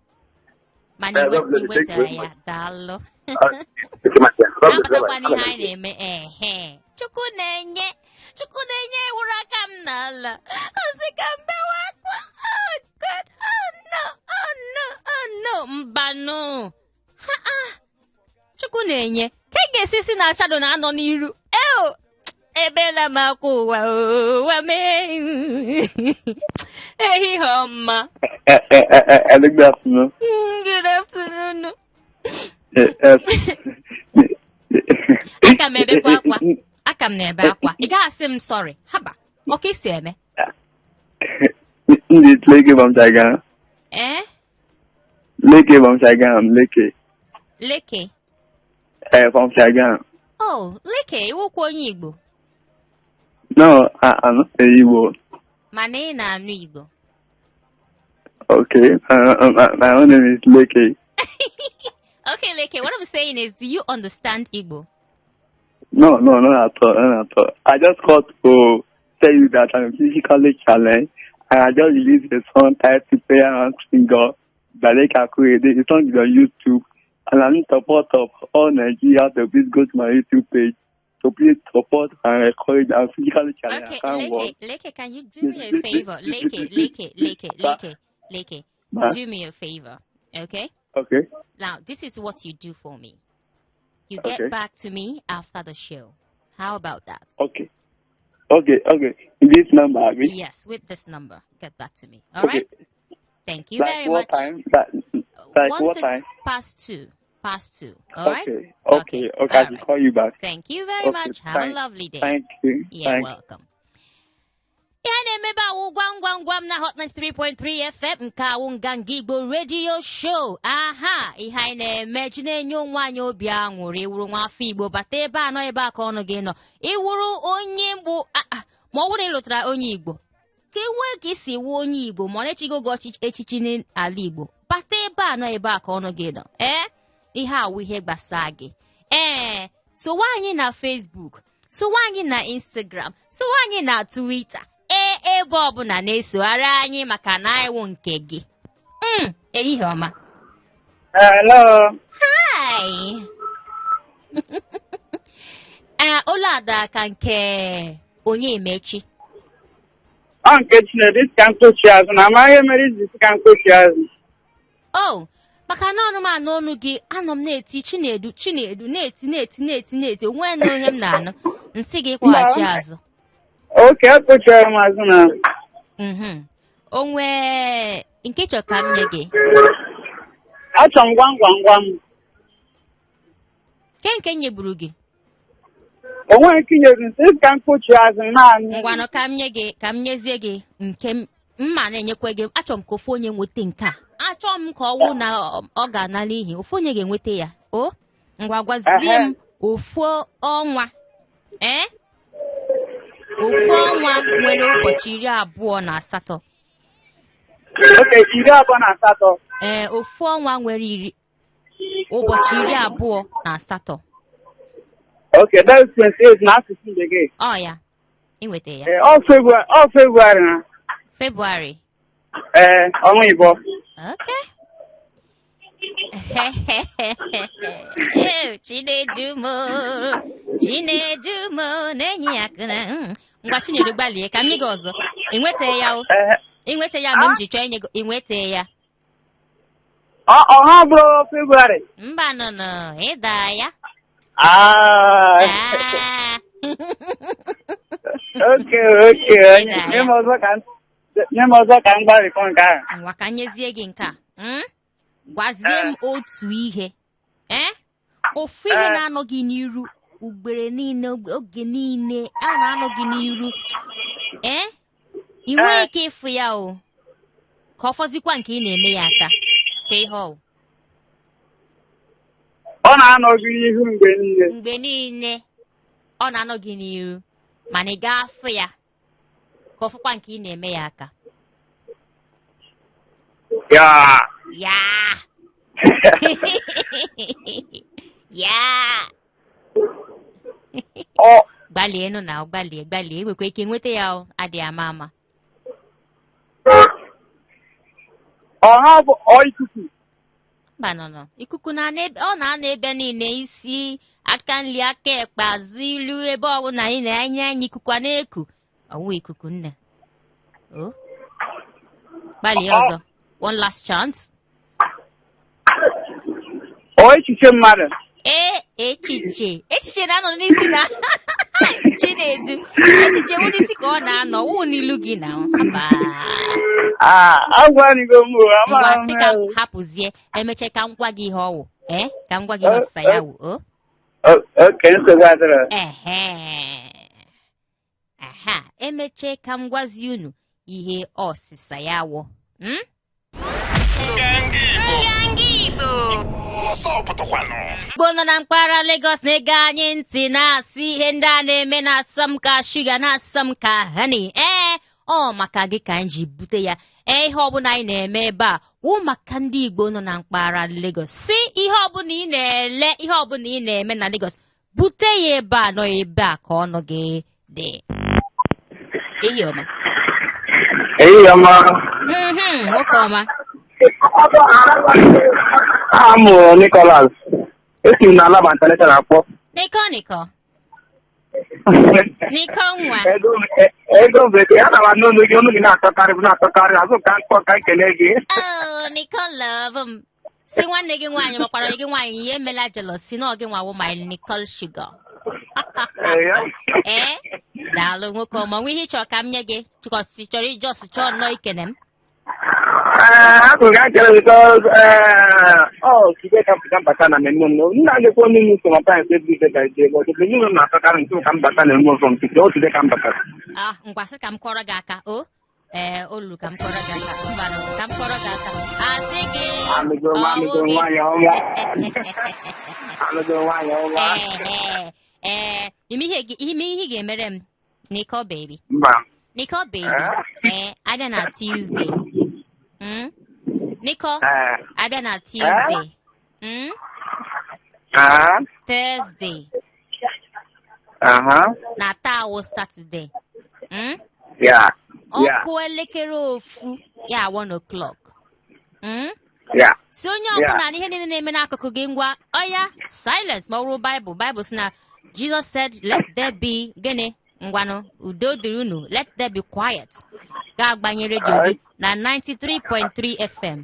mana iwetara ya daalụ nabatakwana ihe anyị na-eme ehe Chukwunenye Chukwunenye wụrụ aka m n'ala ọ sị ka m bewe akwa. Oh God, oh no, oh no, oh no, mbanụ ha a Chukwunenye ka ị ga-esi si na shadow na-anọ n'iru eo ebela m akwa ụwa ụwa mee ehihie ọma. Good afternoon. Good afternoon. Aka m ebekwa akwa. Aka m na-ebe akwa. Ị gaghị asị m sorry. Haba, ọ ka isi eme? Ndị Leke from Chagam. Eh? Leke from Chagam, Leke. Leke? From Chagam. Oh, Leke, iwukwa onye Igbo? No, I'm not Igbo. Mana ị na-anụ Igbo? Okay, my own name is Leke. Okay, Leke, what I'm saying is, do you understand Igbo? No, no, not at all, not at all. I just called to tell you that I'm physically challenged, and I just released a song titled Prayer and Singer by Leke Akorede. The song is on YouTube, and I'm in support of all Nigeria to please go to my YouTube page to please support and encourage. I'm physically challenged. Okay, I can't walk. Leke, Leke, can you do me a favor? Leke, Leke, Leke, Leke, Leke, Ma? do me a favor, okay? Okay. Now, this is what you do for me. You get Okay. back to me after the show. How about that? Okay. Okay, okay. This number, abi? Yes, with this number. Get back to me. All Okay. right? Thank you Like very what much. time? Like Once what it's time? past 2. Past 2. All right? Okay, okay, okay. I All will right. call you back. Thank you very Okay, much. Have a lovely day. Thank you. You're Thank welcome. Ihe a na-emebe awụ gwam gwam gwam na Hot 93.3 FM nke awụ Nganga Igbo Radio Show. Aha, ihe anyị na-eme ji na-enye onwe anyị obi aṅụrị. Ịwụrụ nwa afọ Igbo bata ebe a nọ ebe a ka ọnụ gị nọ. Ịwụrụ onye mbụ ma ọ bụrụ na ị lụtara onye Igbo ka e nwee ka isi wuo onye Igbo ma ọ na-echigo gị echichi n'ala Igbo bata ebe a nọ ebe a ka ọnụ gị nọ. Ee, ihe awụ ihe gbasaa gị. Ee, sowe anyị na Facebook, sowe anyị na Instagram, sowe anyị na Twitter. Ee, ebe ọbụla na-esogharị anyị maka na anyị wụ nke gị. Ehihie ọma. Hello. Hi. Ee, olu ada ka nke Onyemaechi. Ọ nke Chinedu isi ka mkpochi azụ na amaghị ihe mere iji si ka mkpochi azụ. Oh, maka na ọnụ m anụ ọnụ gị, anọ m na-eti Chinedu, Chinedu, na-eti, na-eti, na-eti, na-eti, onwe na ihe m na-anụ. Nsị gị kwaghachi azụ. Okay, akpochiara m azụ na. Onwe nke chọ ka m nye gị. Achọ m gwam gwam gwam. Ke nke m nyeburu gị? Onwe nke nyere nsị isi ka mkpochi azụ naanị. Ngwanụ ka m nye gị, ka m nyezie gị nke mma na-enyekwa gị. Achọ m ka ofu onye nweta nke a. Achọ m ka ọ wụ na ọ ga-anala ihe. Ofu onye ga-enweta ya. O, ngwa gwazie m ofu ọnwa. Ofu ọnwa nwere ụbọchị 28. Okay, 28. Ee, ofu ọnwa nwere ụbọchị 28. Okay, that is 28 na asụsụ bekee. Ọ ya, ị nweta ya. Ee, ọ February na. February. Ee, ọnwa ịbọ. Okay. Chinedu mo, Chinedu mo, na-enye ya aka na, Ngwa Chinedu gbalie ka m nye gị ọzọ. Ị nweta ya o. Ị nweta ya mgbe m ji chọọ inye gị, ị nweta ya. Ọha bụ February. Mba nọ nọ, ịda ya. Okay, okay. Ịda ya. Nye m ọzọ ka m gbarịkọ nke ahụ. Ngwa ka nyezie gị nke a. Gwazie m otu ihe. Ofu ihe na-anọ gị n'iru ugbere niile, oge niile, a na-anọ gị n'iru. Ị nweghị ike ịfụ ya o. Ka ọ fọzikwa nke ị na-eme ya aka. Ka ihe ọ. Ọ na-anọ gị n'ihu mgbe niile. Mgbe niile, ọ na-anọ gị n'iru, mana ị ga-afụ ya. Ka ọ fọkwa nke ị na-eme ya aka. Ya. Ya. Ya. Ọ. Gbalie nụ na gbalie, gbalie. Enwekwa ike nweta ya o, adịghị ama ama. Ọha bụ ọ ikuku. Mba nọ nọ. Ikuku na-ana ebe, ọ na-ana ebe niile, isi, aka nri, aka ekpe, azụ, ilu, ebe ọbụla anyị na-anya anya ikuku a na-eku. Ọwụ ikuku nne. O. Gbalie ọzọ. One last chance. Ọ echiche mmadụ. Ee, echiche. Echiche na-anọ n'isi na Chinedu. Echiche wụ n'isi ka ọ na-anọ, wụ n'ilu gị na haba. Agwanigo m o, amara Ngwa, m sị ka ya o. hapụzie, emeche ka m gwa gị ihe ọwụ. Ka m gwa gị ihe ọsịsa ya wụ, o? Okay, nsogbu adịrọ. Ehe. Aha, emeche ka m gwazie unu ihe ọsịsa ya wụ. Nganga Igbo. Nganga Igbo. Ọsọ pụtakwanụ. Igbo nọ na mpaghara Lagos na-ege anyị ntị na-asị ihe ndị a na-eme na-asọ m ka shuga, na-asọ m ka honey. Ee, ọ maka gị ka anyị ji bute ya. Ee, ihe ọbụla anyị na-eme ebe a wụ maka ndị Igbo nọ na mpaghara Lagos. Si ihe ọbụla ị na-ele, ihe ọbụla ị na-eme na Lagos, bute ya ebe a nọ ebe a ka ọnụ gị dị. Ehihie ọma. Ehihie ọma. Nwoke ọma. Aha m bụ Nicholas. Esi m na Alaba International akpọ. Niko Niko. Niko nwa. Ego bekee, ana m anụ olu gị, olu gị na-atọkarị m na-atọkarị, azụ ka m kpọọ ka m kelee gị. Oh, Niko love m. Si nwanne gị nwaanyị makwara gị nwaanyị ya emela jealous si na ọ gị nwa wụ my Nicole Sugar. Ee, daalụ nwoke ọma. Nwe ihe ị chọrọ ka m nye gị? Chukọsi chọrọ ị just chọọ nnọọ ikene m. Ee, akụ ga nkele because ọ site ka m bata na mmemme m. M na-agakwa onye m sometimes every day by day, but mmemme m na-atọkarị nke ka m bata na eme from today, ọ site ka m batara. Ah, ngwa sị ka m kụọrọ gị aka o. Ee, o luru ka m kụọrọ gị aka. Mbanụ, ka m kụọrọ gị aka. Asị gị. Alụgo m, ọ alụgo wụ gị. nwaanyị ọma. Alụgo nwaanyị ọma. Ee, ime ihe ime ihe ị ga-emere m, Nicole baby. Mba. Nicole baby. Ee, abịa na Tuesday. Nicole, abịa na Tuesday. Thursday. Na taa wụ Saturday. Yeah. Ọ Yeah. kụọ elekere ofu ya 1 o'clock. Yeah. Si onye ọbụla na ihe niile na-eme n'akụkụ gị ngwa oya silence ma ọ bụrụ Bible. Bible sị na Jesus said let there be gịnị ngwanụ udo dịrị unu let there be quiet. Ga-agbanye redio gị na 93.3 FM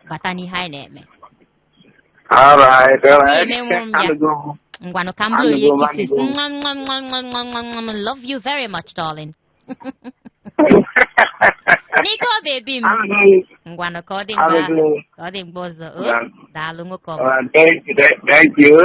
bata n'ihe anyị na-eme. All right, all right. Ihe menwu m ya. Alụgo m. Ngwanụ ka m blow you Alụgo m, kisses. alụgo m. Mwah, mwah, mwah, mwah, mwah, mwah, mwah. Love you very much, darling. Nico baby m. Alụgo m. Ngwanụ ka ọ dị mgbe Alụgo m. ka ọ dị mgbe ọzọ. O, Yeah. daalụ nwoke All ọma. right, thank you, thank you.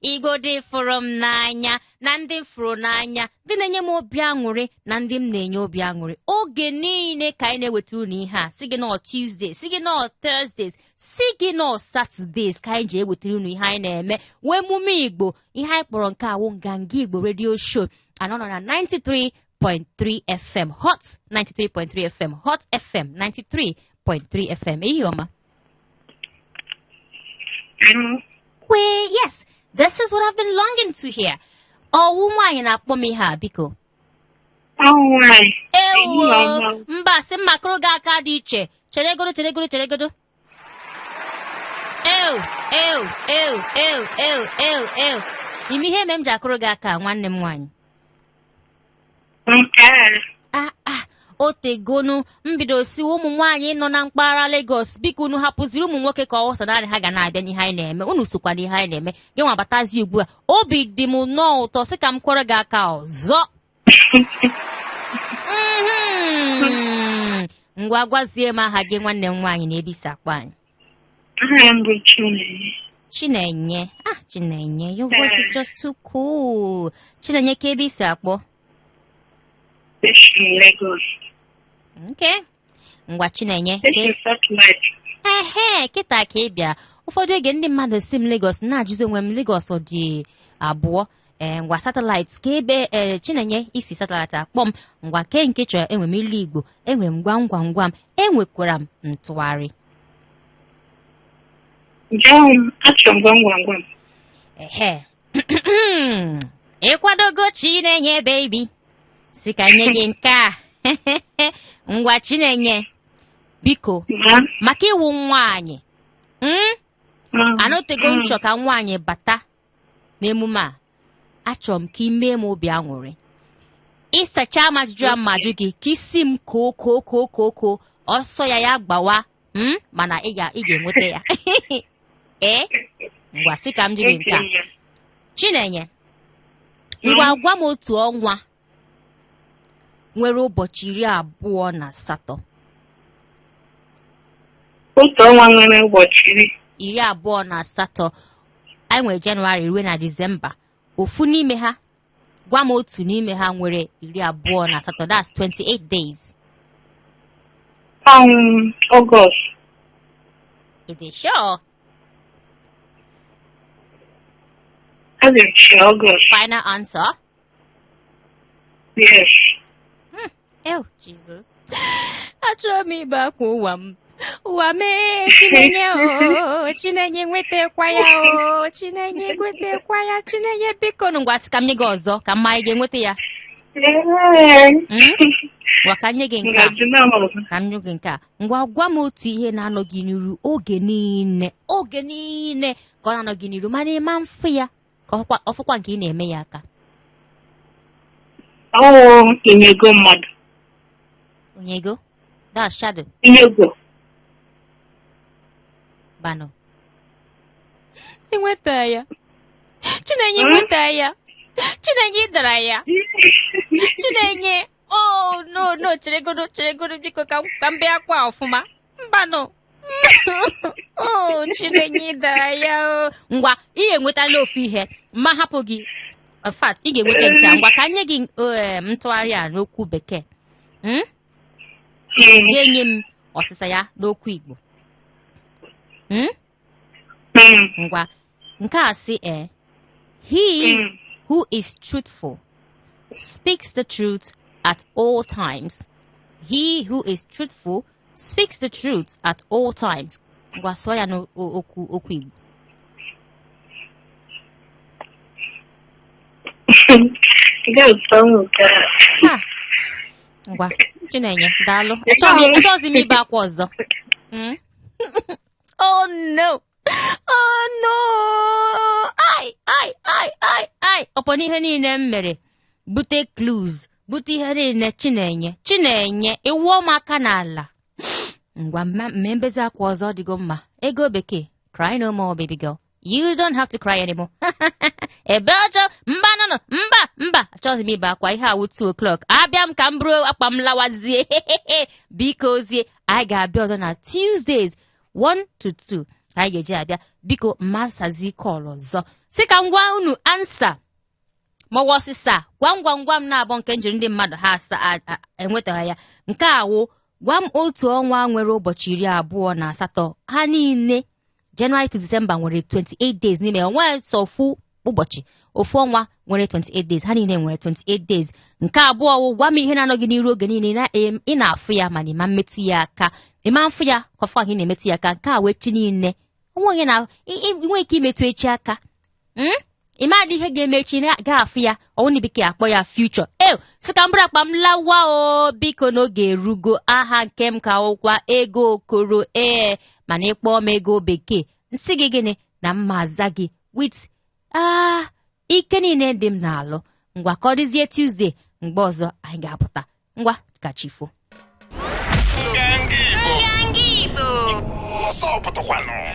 Igbo dị fụrụ m n'anya na ndị m fụrụ n'anya ndị na-enye m obi aṅụrị na ndị m na-enye obi aṅụrị oge niile ka anyị na-ewetara unu ihe a si gị nọ Tuesday si gị nọ Thursdays si gị nọ Saturdays ka anyị ji ewetara unu ihe anyị na-eme wee emume Igbo ihe anyị kpọrọ nke awụ Nganga Igbo Radio Show anọ nọ na 93.3 FM Hot 93.3 FM Hot FM 93.3 FM. Ehihie ọma. Wee, yes, this is what I've been longing to hear. Ọwụ nwaanyị na-akpọ m ihe a biko. Ewo, mba sị m makụrụ gị aka dị iche. Cheregodo, cheregodo, cheregodo. Ew, ew, ew, ew, ew, ew, ew. Ime ihe eme m ji akụrụ gị aka nwanne m nwaanyị. Ah, o tegonu mbido siwe ụmụ nwaanyị nọ na mpaghara Lagos biko unu hapụziri ụmụ nwoke ka ọsọ naanị ha ga na-abịa n'ihe anyị na-eme unu sokwa n'ihe anyị na-eme gị nwa batazi ugbu a obi dị m nnọọ ụtọ sị ka m kwere gị aka ọzọ. Ngwa gwazie m aha gị nwanne m nwaanyị na ebe isi akpọ anyị. Aha m bụ Chinenye. Chinenye. Ah, Chinenye, your voice is just too cool. Chinenye, ka ebe isi akpọ? Esi m Lagos. Okay. Ngwa Chinenye. Esi m Satellite. Ehe, kịta ka ị bịa. Ụfọdụ oge ndị mmadụ si m Lagos na-ajụzi onwe m Lagos ọ dị abụọ. Ngwa Satellite ka ebe Chinenye isi Satellite akpọ m ngwa ke nke chọrọ enwe m ilu Igbo enwe m gwam gwam gwam enwekwara m ntụgharị. Achọrọ m gwam gwam gwam. Ehe. Ịkwadogo Chinenye baby. Si ka nye gị nke a. Ngwa Chinenye biko maka ịwụ nwaanyị. Anọtego m chọ ka nwaanyị bata n'emume a. Achọrọ m ka ị mee m obi aṅụrị. Ịsacha m ajụjụ a ma ajụ gị ka isi m koo koo koo koo koo ọsọ ya ya gbawa mana ị ga-enweta ya. Ee, ngwa sị ka m jụ gị nke a. Chinenye, ngwa gwa m otu ọnwa nwere ụbọchị 28. Otu ọnwa nwere ụbọchị 28. Anyị nwere Jenụwarị ruo na Disemba. Ofu n'ime ha, gwa m otu n'ime ha nwere 28. That's 28 days. August. It is sure. August. Final answer? Yes. Oh, Jesus. Achọrọ m ibe akwa ụwa m. Ụwa mee Chinenye, o Chinenye, nwetakwa ya. O Chinenye, nwetakwa ya. Chinenye, biko nụ, ngwa, sị ka m nye gị ọzọ ka mma ị ga-enweta ya. Ee. Ngwa, ka m nye gị nke a. Ngaji na ọzọ. Ka m nye gị nke a. Ngwa, gwa m otu ihe na-anọ gị n'iru oge niile, oge niile ka ọ na-anọ gị n'iru, mana ịma mfụ ya ka ọfụkwa nke ị na-eme ya aka. Ọwụ inyego mmadụ. Onye ego, that's shadow. Inyego. Banụ enweta ya, Chinenye. Nweta ya, Chinenye. Ị dara ya, Chinenye. Oh no, no, cheregodo, cheregodo, biko, ka m bịa akwa ọfụma. Mbanụ, oh Chinenye, ị dara ya o. Ngwa, ị enwetala ofu ihe ma hapụ gị. In fact, ị ga-enweta nke a. Ngwa, ka nye gị ntụgharị a n'okwu Bekee. Ga-enye m ọsịsa ya n'okwu Igbo. Ngwa, nke a sị he who is truthful speaks the truth at all times. He who is truthful speaks the truth at all times. Ngwa, sụọ ya n'okwu okwu Igbo. Ga-ụtọ nke a. Ha! Ngwa, Chinenye, daalụ. Achọghịzi m ibe akwa ọzọ. Oh no, oh no, ai ai ai ai ai, ọpọ n'ihe niile m mere, bute clues, bute ihe niile. Chinenye, Chinenye, ịwụọ m aka n'ala. Ngwa, mee mbezi akwa ọzọ, dịgo mma. Ego Bekee, cry no more, baby girl. You don't have to cry anymore. Ebe ọjọọ, mba, no, no, mba, mba, achọghịzi m ibe akwa. Ihe awụ 2 o'clock, abịa m ka m bụrụ akpa m lawazie. Biko ozie, anyị ga-abịa ọzọ na Tuesdays 1 to 2 ka anyị ga-eji abịa. Biko, mmasazi call ọzọ. Si ka m gwa unu answer maọwa ọsịsa gwam gwam gwam na-abụ nke njiri ndị mmadụ ha asa enwetaghị ya. Nke a wụ, gwa m otu ọnwa nwere ụbọchị 28. Ha niile, January to December, nwere 28 days n'ime ya. Onwe sọ ofu ụbọchị, ofu ọnwa nwere 28 days. Ha niile nwere 28 days. Nke abụọ wụ, gwa m ihe na-anọ gị n'iru oge niile ị na-afụ ya, mana ịma mmetụ ya aka, ịma mfụ ya ka ọfụ ahụ ị na-emetụ ya aka. Nke a wee chi niile onwe onye na ị nwee ike imetụ echi aka. Ị madị ihe ga-eme echi, ga-afụ ya. Ọnwụ na bekee akpọ ya future. E sị ka m bụrụ akpa m lawa o, biko, n'oge erugo. Aha nke m ka ụkwa Ego Okoro. Ee, mana ịkpọọ m Ego Bekee, nsị gị gịnị na mma aza gị with ike niile dị m n'alụ. Ngwa, ka ọ dịzie Tuesday mgbe ọzọ anyị ga-apụta. Ngwa, ka chi fo. Nganga Igbo. Nganga Igbo. Ọsọ pụtakwanụ.